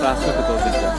Сааска кытыл сылдьар.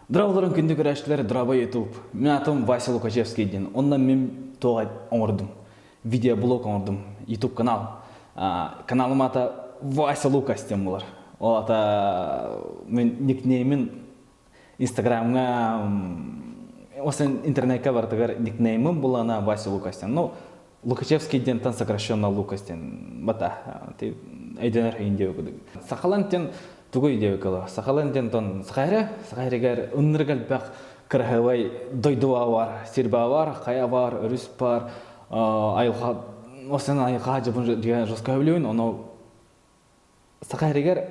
Дорооболорун күндү көрөөччүлэр, дорообо YouTube. Мин атым Вася Лукачевский диэн. Онно мин туох оҥордум. Видеоблог оҥордум. YouTube канал. Каналым ата Вася Лукас диэн буолар. Ол ата мин никнеймин Инстаграмҥа осен интернетка барытыгар никнеймым булана Вася Лукас диэн. Ну, Лукачевский диэнтэн сокращенно Лукас диэн бата өйдөнөр индия кудук. Сахалан диэн тугу идея кыла? Сахалан диэн тон сахайра, сахайрыгар ыннырык элбэх кыраһыбай дойдуа бар, сир бар, хайа бар, өрүс бар, айылҕа осен айылҕа жабын деген жестко өбүлүн, ону Саха сиригэр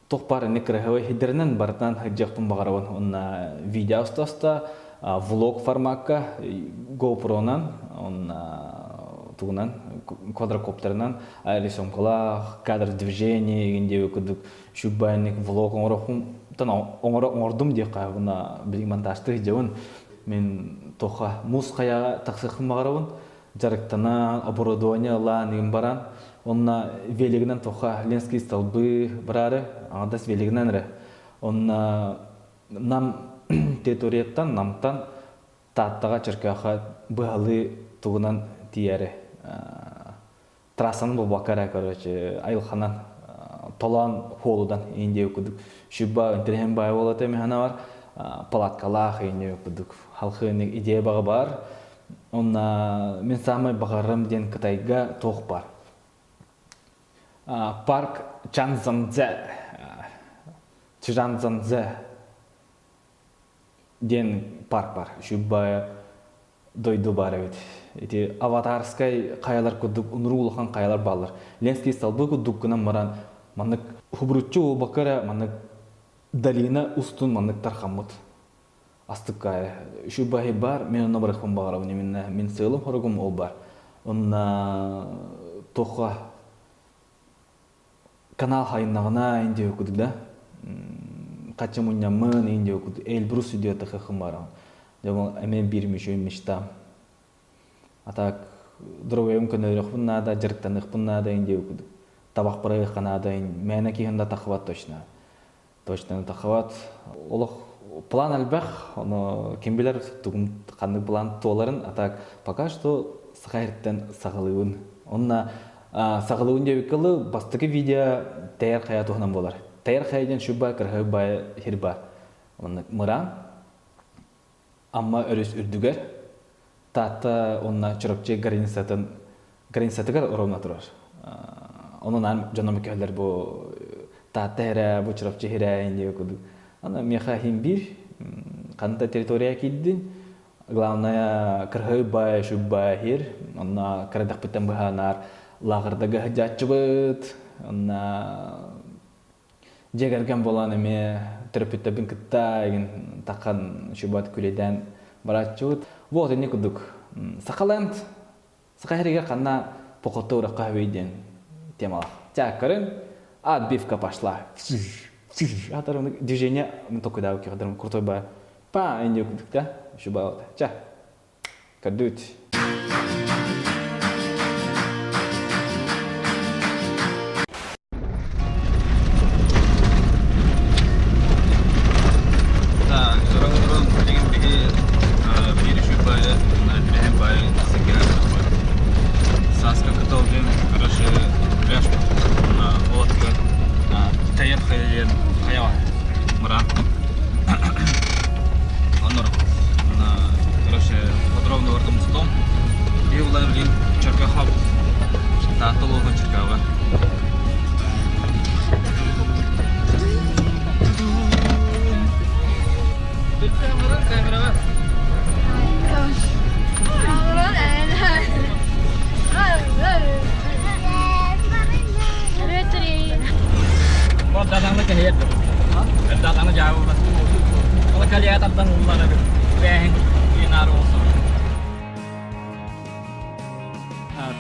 туох баар инник кыраһыабай сирдэринэн барытынан сылдьыахпын баҕарабын. Уонна видео уста влог формакка GoPro-нан, уонна тугунан квадрокоптерынан рисункалаах, кадр движения игин диэби курдук шүббайник влог оҥорохпун оҥордум диэххэ уонна билигин монтажтыы сылдьабын. Мин туохха муус хайаҕа тахсыахпын баҕарабын. Дьарыктана, оборудование ылаан игин баран, онно велигинэн туохха Ленский столбы бараары, аҥардас велигинэн эрэ. Онно Нам территорияттан, Намтан Тааттаҕа, Чөркөөххө быһалыы тугунан тиийээри трассаны булбакка эрэ, короче, айылханан толоон хуолудан индия курдук шүбба интэриэһин баай буолата эмиһана бар палаткалаах индия курдук халхыыны идея баҕа бар. Онно мин саамай баҕарарым диэн Кытайга туох бар. Парк Чанзанцзе, Чжанцзанцзе диэн парк бар. Үчүгэй дойду бар эбит. Ити аватарскай хайалар курдук унуруу улахан хайалар бааллар. Ленский столбы курдук гынан баран маннык хубуруччу буолбакка эрэ маннык долина устун маннык тархаммыт. Астыкка үчүгэй бар, мен онно барыахпын баҕарабын именно мин сыалым-соругум ол бар. Онно туохха канал хайыннаҕына индия курдук да хаччы мунньаммын индия курдук Эльбрус идиота хахым барам. Дьэ эмиэ биир мүчү мечта. А так здоровьем көнөрөхпүн наада, дьарыктаныахпын наада индия курдук. Табах барыахха наада, мээнэ киһин да тахыбат точно. Точно тахыбат. Олох план элбэх, ону ким билэр тугум ханнык план туоларын, а так пока что саха сириттэн саҕалыыбын. Онно саҕалыыбын диэбиккэ дылы бастакы видео Тэйэр хайа туһунан буолар. Тэйэр хайа диэн шуба кырһы хир бар. Онно мыраан Амма өрүс үрдүгэр Таатта уонна Чурапчы границатын границатыгар ровно турар. Онон дьоном кэллэр бу Таатта хирэ, бу Чурапчы хирэ инде курдук. Аны миэхэ иһин биир ханта территория киирдин. Главное кырһы бай, шуббай хир. Онно кырадахпыттан быһаанаар лааҕырдага сылдьааччыбыт. Онно Дьиэ кэргэн буолан эмиэ төрөппүттэрбин кытта игин таххан шубат күлэйдээн барааччыбыт. Вот инник курдук. Сахаленд Саха сиригэр ханна походта уракка хөбүй диэн темалаах. Чааккарын отбивка пошла. Атар движение токуйдаабы киҕдырым крутой ба па инди курдук да шуба ча көрдүүт. Так, туран билигин биһи биир үчүгэй баайы, билэһин баайы сиргэ Сааска кытыл диэн, короче, пляж ол аттыгар Тайар хайа диэн хайа бар, мыраан. Оннор, короче, подробно бардым устом. Биһи улар билигин Калия тардан ыллар эбит. Бээһин Ленар олсор.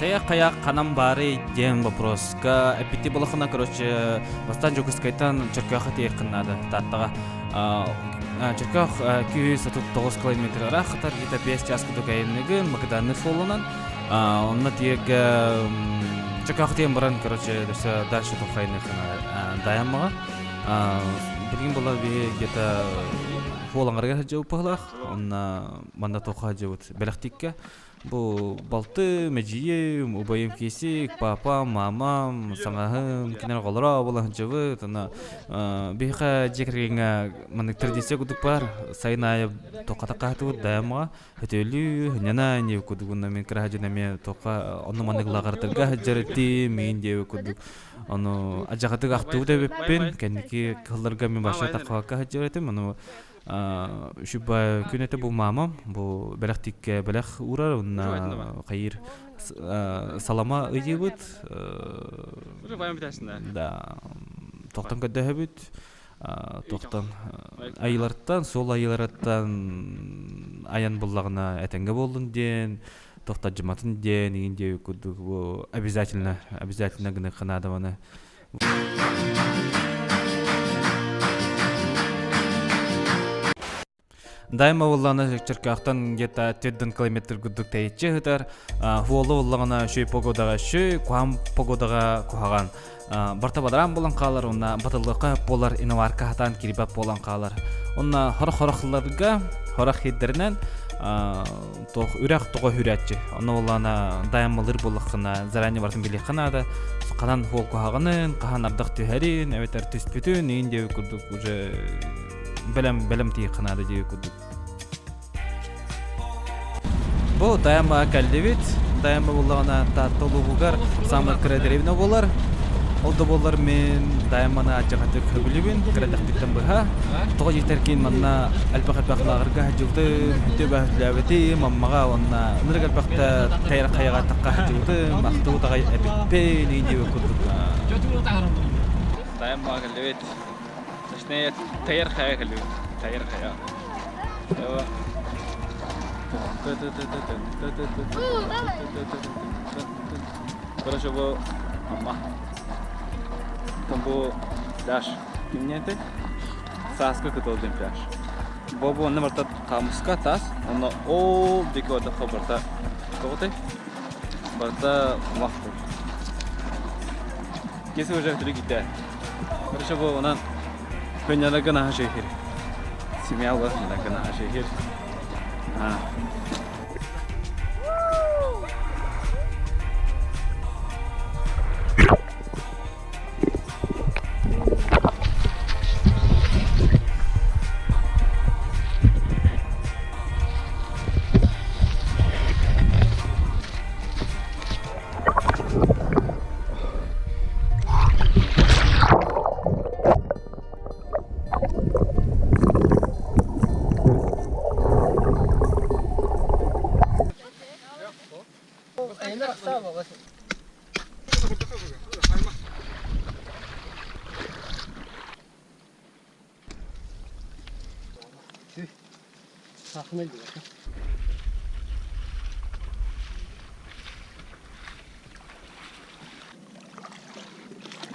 Тайах хайа ханан баарый диэн вопроска эппити балахына, короче, бастаан Дьокуускайтан Чөркөөххө тиийиэххин наада, Тааттаҕа. Чөркөөх 239 километр ыраах хатар, где-то 5 час курдук айанныгын, Магаданный суолунан. Онно тиэргэ Чөркөөххө тиийэн баран, короче, өссө дальше тухайныхына Даянмаҕа. Билигин була биһи где-то Хуолаҥарыгар сылдьыбыт Онно манна туохха сылдьыбыт бэлэхтиккэ. Бу балты, мэдьийим, убайым Кисик, папам, мамам, саҥаһым, кинилэр оҕолоро буола сылдьыбыт. Онно биһиэхэ дьиэ кэргэҥҥэ маннык традиция курдук баар. Сайын аайы туохха такаатыбыт даямаҕа өтөлүү, хынньана диэбит курдук уонна мин кыра сылдьан эмиэ туохха онно маннык лаҕыртарга сылдьар этим, миин диэбит курдук. Ону адьаҕатык ахтыбыт эбиппин. Кэнники кыһылларга мин вообще таххабакка сылдьар этим. Ону Үчүгэй күн этэ бу мамам бу бэлэхтиккэ бэлэх уурар уонна хайыр салама ыйыыбыт да тохтон көрдөһөбүт тохтон айылартан суол айыларыттан айан буллаҕына этэҥҥэ буоллун диэн тохтодьуматын диэн иин диэбит курдук бу обязательно обязательно гыныахха наада маны. Дайма буллаҕына Чөркөөхтөн где-то 4 километр курдук тэйиччи сытар. Хуолу буллаҕына үчүгэй погодаҕа үчүгэй, куһаҕан погодаҕа куһаҕан. Барта бадараан буолан хаалар, уонна батыллыахха сөп буолар, инноварка хатаан киирбэт буолан хаалар. Онно хорох-хорохларга, хорох хирдэринэн туох үрэх тоҕо үүрээччи. Онно буоллаҕына дайаммалыыр буоллаххына заранее барытын билиэххэ наада. Хаһан хуол куһаҕанын, хаһан ардах түһэрин, эбэтэр түспүтүн, иин диэбит курдук уже бэлэм бэлэм тиийиэххэ наада диэбит курдук. Бу Дайаммаҕа кэллибит. Дайамма буоллаҕына Таатта улууһугар саамай кыра дэриэбинэ буолар. Ол да буоллар мин Дайамманы адьаҕатык сөбүлүүбүн, кыра эрдэхпиттэн быһа. Тоҕо диэтэргин манна элбэх-элбэх лааҕырга сылдьыбытым, үтүө Аммаҕа уонна ынырык элбэхтэ тайар хайаҕа тахха сылдьыбытым, ахтыбыт аҕай эбиппин диэбит курдук. Дайаммаҕа кэллибит. Точнее, тайар хайа кэллибит. Тайар хайа. Короче, бу Амма. Бу пляж. Кимнээтэй? Сааскы кытыл диэн пляж. Бу онно барыта хаамыска таас, онно ол диэки барыта барыта тоҕутай? Барыта кумах Кеси уже өтүрү китэ. Короче, бу онон Көнньөнөгө наһаа шехир. Семья буолар наһаа шехир.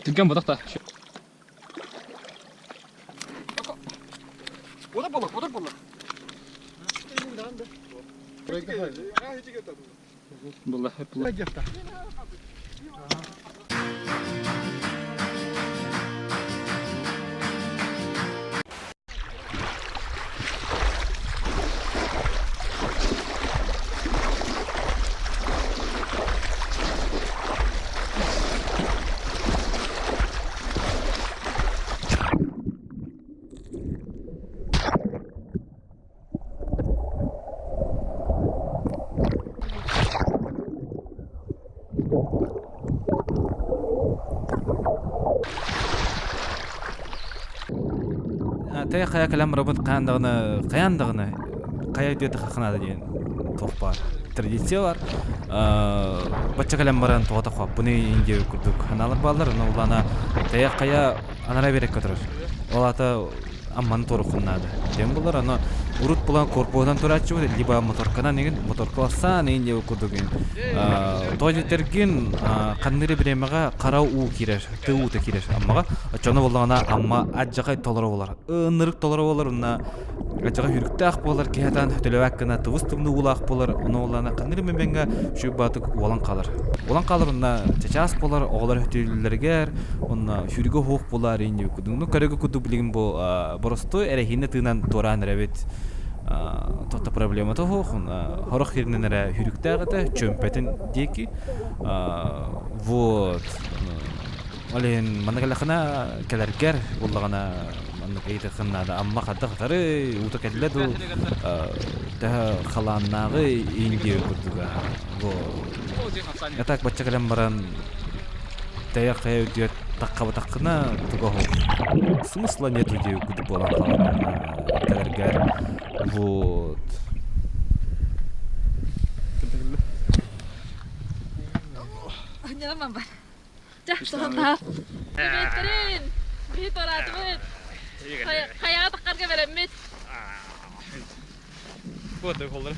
Түргэн бодох та. Була, була. Тайа хайа кэлэн барабыт хаһан даҕаны хайаан даҕаны хайа үтүөтэ хахынаада диэн туох баар традиция бар. Бачча кэлэн баран тоҕо тохоппуный диэбит курдук санаалар бааллар. Онно улаана тайа хайа анараа биэрэккэ турар. Ол аата Амманы туоруккун наада. Диэн булар, аны урут булан корпуһунан турааччыбыт, либо моторканан игин, моторкалассаан игин диэбит курдук игин. Тоҕо диэтэргин, ханнык бириэмэҕэ хара уу киирэр, тыы уута киирэр Аммаҕа. Оччону буоллаҕына Амма адьаҕай толору буолар. Ынырык толору буолар, уонна адьаҕай хүрүктээх буолар, киһи атаан төлөбөт гына тыбыс тымныы уулаах буолар, ону буоллаҕына ханнык эмэ мэҥҥэ үчүгэй баатык уолан хаалар. Уолан хаалар уонна чачаас буолар, оҕолор өтүүллэригэр, уонна сүүрүгэ суох буолар инни курдук. Ну, көрөгө курдук билигин бу боростуой эрэһиинэ тыынан туораан эрэбит. Тоқта проблемата суох. Хорох сиринэн эрэ хүрүктээх этэ, чөмпөтүн диэки. Вот. Ол иһин манна кэлэххинэ кэлэргэр буоллаҕына маннык ыйытыаххын наада. Амма хадда хатары, уута кэллэ дуу, төһө халааннааҕы иин диир курдуга. Бу А так бачча кэлэн баран тэйэх хайа үрдүгэр таххабатаххына туга оһох смысла нету диye курдук буолан хаалар кэлэргэр вот Анньаламан бар. Дьэ, соһутаа. Приветтерин! Биһи туораатыбыт. Хайаҕа таххарга бэлэммит. Вот холлары.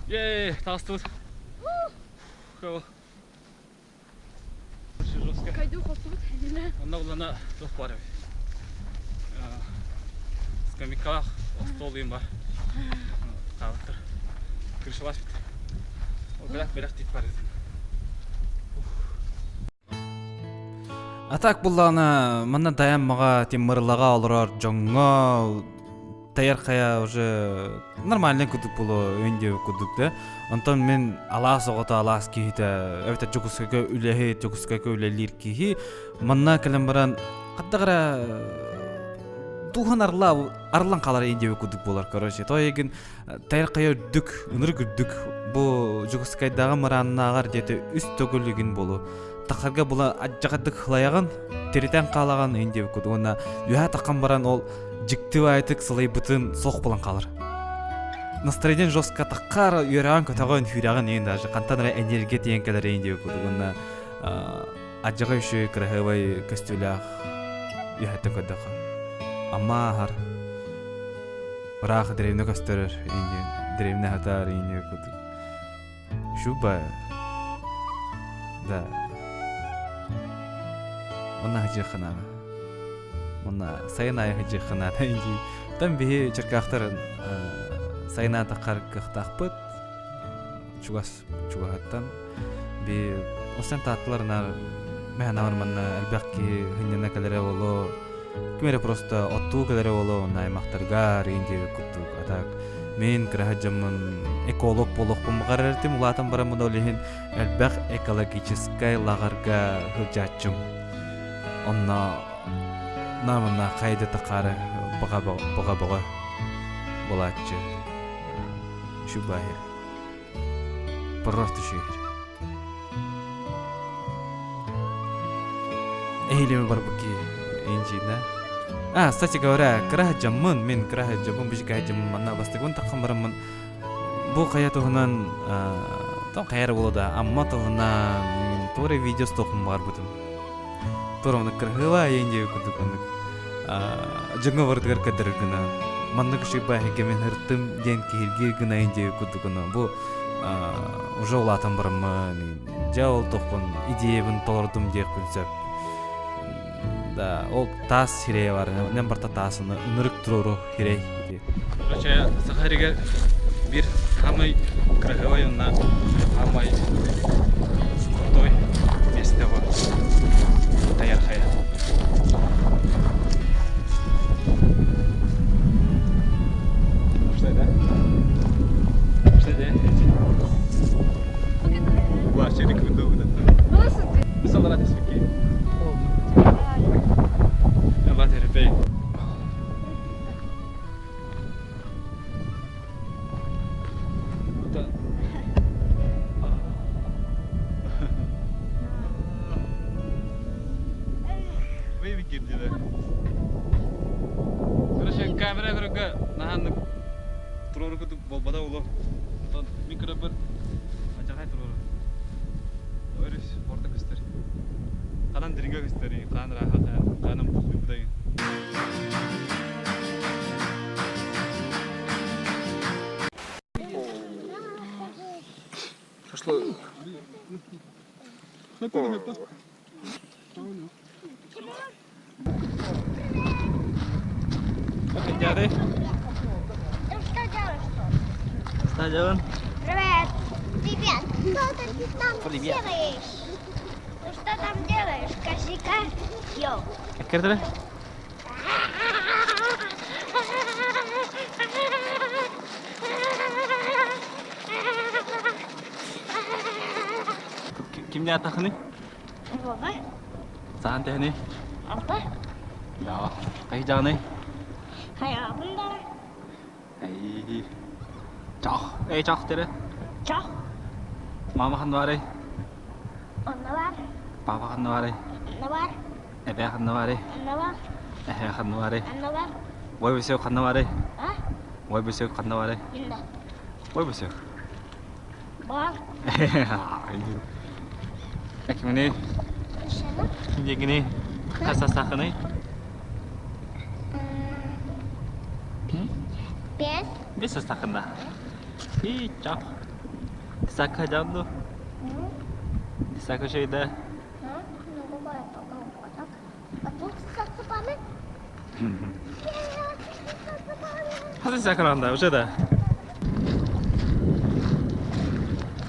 Ей, таастыбыт. Кайду хостубут. Онно булана туох бар эбит. Скамейкалаах остуол диэн бар. Хаалыктар. Крышалаах бит. Ол бэлэх бэлэх тип бар А так буллаҕына манна дайан маҕа тиммырлаҕа олорор дьоҥҥо тайар хайа уже нормальный курдук буолуо өйүн курдук да. Онтон мин алаас оҕото алаас киһитэ эбэтэр Дьокуускайга үлэһит, Дьокуускайга үлэлиир киһи манна кэлэн баран хаттах эрэ дууһан арла арыллан хаалар индия курдук буолар короче. То егин тайар хайа үрдүк, ынырык үрдүк бу Дьокуускайдааҕы мырааннааҕар диэти үс төгүл игин буолу. Тахарга була адьаҕардык хылайаҕын, тиритэн хаалаҕын индия курдук уонна үһэ таххан баран ол дьикти баайытык сылайбытын суох буолан хаалар. Настроение жестко таххар үөрэҕин көтөҕөн хүүрэҕин иин даже хантан эрэ энергия тиийэн кэлэр иин диэбит курдук уонна адьаҕа үчүгэй кыраһыабай көстүүлээх үөһэттэн көрдөххө амма ааһар ыраах дэриэбинэ көстөрөр иин диэн дэриэбинэ хатаар иин диэбит курдук Шуба да Онно сылдьыаххынаана. Онно сайын аайы сылдьыаххынаана дии. Оттон биһи чыркаахтар сайын аайы таххар кыахтаахпыт. Чугас чугаһыттан. Би остан тааттылар наар мэһэнавар манна элбэх киһи хынньана кэлэрэ боло. Ким эрэ просто оттуу кэлэрэ боло онно аймахтарга рин диэбит курдук. А так Мин кыраһа дьоммун эколог буолуохпун баҕарар этим, улаатан бараммын ол иһин элбэх экологическай лааҕырга сылдьааччым. Онно нааманна хайда тахаары баҕа бөҕө буолааччы. Шубаһир. Просто шүһүр. Эһилиме барбыки инжина. А, кстати говоря, кыра дьаммын, мин кыра дьаммын, бу дьаммын манна бастыгын таххан бараммын. Бу хайа туһунан, там хайар буола да, амма туһунан туора видео стохум барбытым. Туора оннук кырһыла айын диэби курдук оннук дьоҥҥо барытыгар көрдөрөр гына маннык үчүгэй бааһыга мин ыртым диэн киһиргиир гына айын диэби курдук ону бу уже улаатан бараммын дьэ ол тохпун идеябын толордум диэхпин сөп да ол таас сирэйэ бар нем барта таас ынырык туруору сирэй Короче, Саха сиригэр биир саамай кыраһыабай уонна саамай крутой миэстэ бу Тайар хайа. Что это? Что это? Вообще рекомендую вот это. Салат из фики. Алла терпей. урукку курдук буолбата буолуо. Онтон мин көрөрбөр адьаҕай туруору. Өрүс орто көстөр. Ханан дириҥэ көстөр, хаан ырааһа, хаанан бухуйбута. Шашлык. Дяды. Ты что делаешь тут? Что делаем? Привет. Привет. Что ты там Привет. делаешь? Ты что там делаешь? Скажи-ка. Йоу. Кэрдэрэ? Кимне атахыны? Вова. Саан тэһини? Алта. Да. Кайжааны? Хайабын да. Эй. Чах. Эй, чах тере. Чах. Мама ханна барай? Онно бар. Папа ханна барай? Онно бар. Эбээ ханна барай? Онно бар. Эһээ ханна барай? Онно бар. Ой бөсөк ханна барай? А? Ой бөсөк ханна барай? Инна. Ой бөсөк. Бар. Кимини? Шана. Кимдегини? Хасасахыны? Бес. Бес састахында. И чах. Сака жанду. Сака шейда. Хасы сакаланда уже да.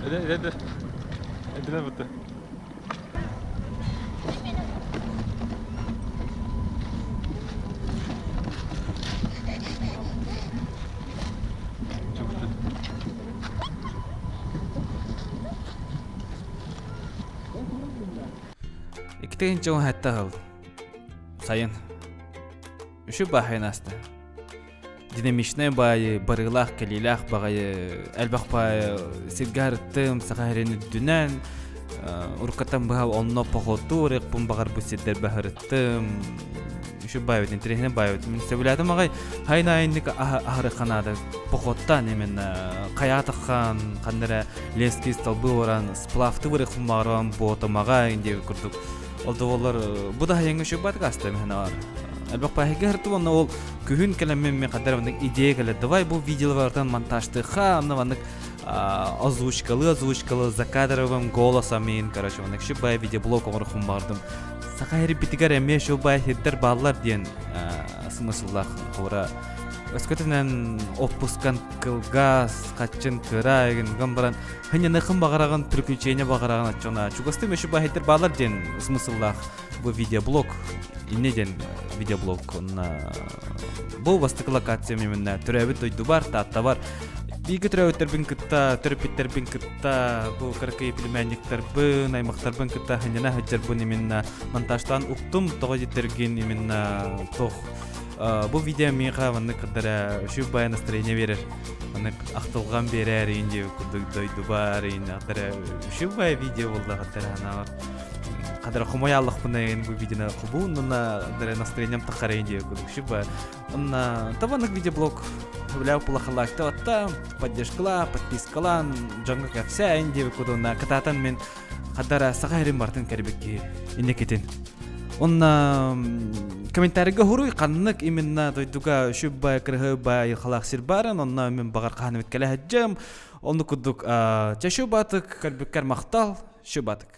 Эде эде. Эдене бутты. Иккитин дьон хэтте ыһыл. Сайын. Үчү баһайын аста. Динамичнай баайы, барыылаах, кэлиилээх баҕайы, элбэх баайы сиргэ арыттым, саха сирин үрдүнэн, уруккаттан быһа онно походтуу ырыахпын баҕарбыт сирдэр баһырыттым. Үчү баайбыт, интэриэһинэй баайбыт. Мин сөбүлээтим аҕай, хайын айыннык аһарыханаада походтаан именно хайаатаххан, ханна эрэ лески столбы баран сплавты бырыхпын баҕарабан буотамаҕа диэбит курдук. Ол да буоллар бу да хайыҥҥа үчүгэй баатык миһэнэ Элбэх пааһыга һыртым онно ол күһүн кэлэммин мен хаддар маннык идея кэлэр давай бу видеолартан монтажтыха онно маннык озвучкалы озвучкалы закадровым голосом мин короче маннык шубай видеоблог оҥорохун баҕардым саха эрбитигэр эмиэ шубай хирдер бааллар диэн смысллаах тура өскөтүнэн отпускан кылгас хаччын кыра гын баран хыньаныхын баҕараҕын приключение баҕараҕын оччоҕуна чугастыы эмиэ шубай хирдер бааллар диэн смысллаах бу видеоблог инне диэн видеоблог бу бастакы локациям именно төрөөбүт дойдубар Тааттабар бииргэ төрөөбүттэрбин кытта төрөппүттэрбин кытта бу кыракый племянниктарбын аймактарбын кытта ханьана сылдьарбын именно монтажтаан уктум тоҕо диттэргин именно тох бу видео миэхэ маннык кытта үчүгэй баай настроение биэрэр маннык ахтылҕан биэрэр иин диэбит курдук дойдубар иин үчүгэй баай видео буолла хаттара Хадара хомойааллахпына эн бу видеоны хобуун уонна настроением таххарайын диэ курдук шиба онна табанык видеоблог бля пулахалаакта батта поддержкала подпискалан дьоҥҥо кэпсээн диэбит кудуна кытаатан мен хадара саха эрин бартын кэрбикки иннекитин Онна комментарийга хуруй ханнык именно дойдуга шүббай кырыһы айылхалаах сир барын онно мен бағар хааныбыт кэлэ сылдьам онну курдук чэ шүбатык кэлбиккэр махтал Шубатык.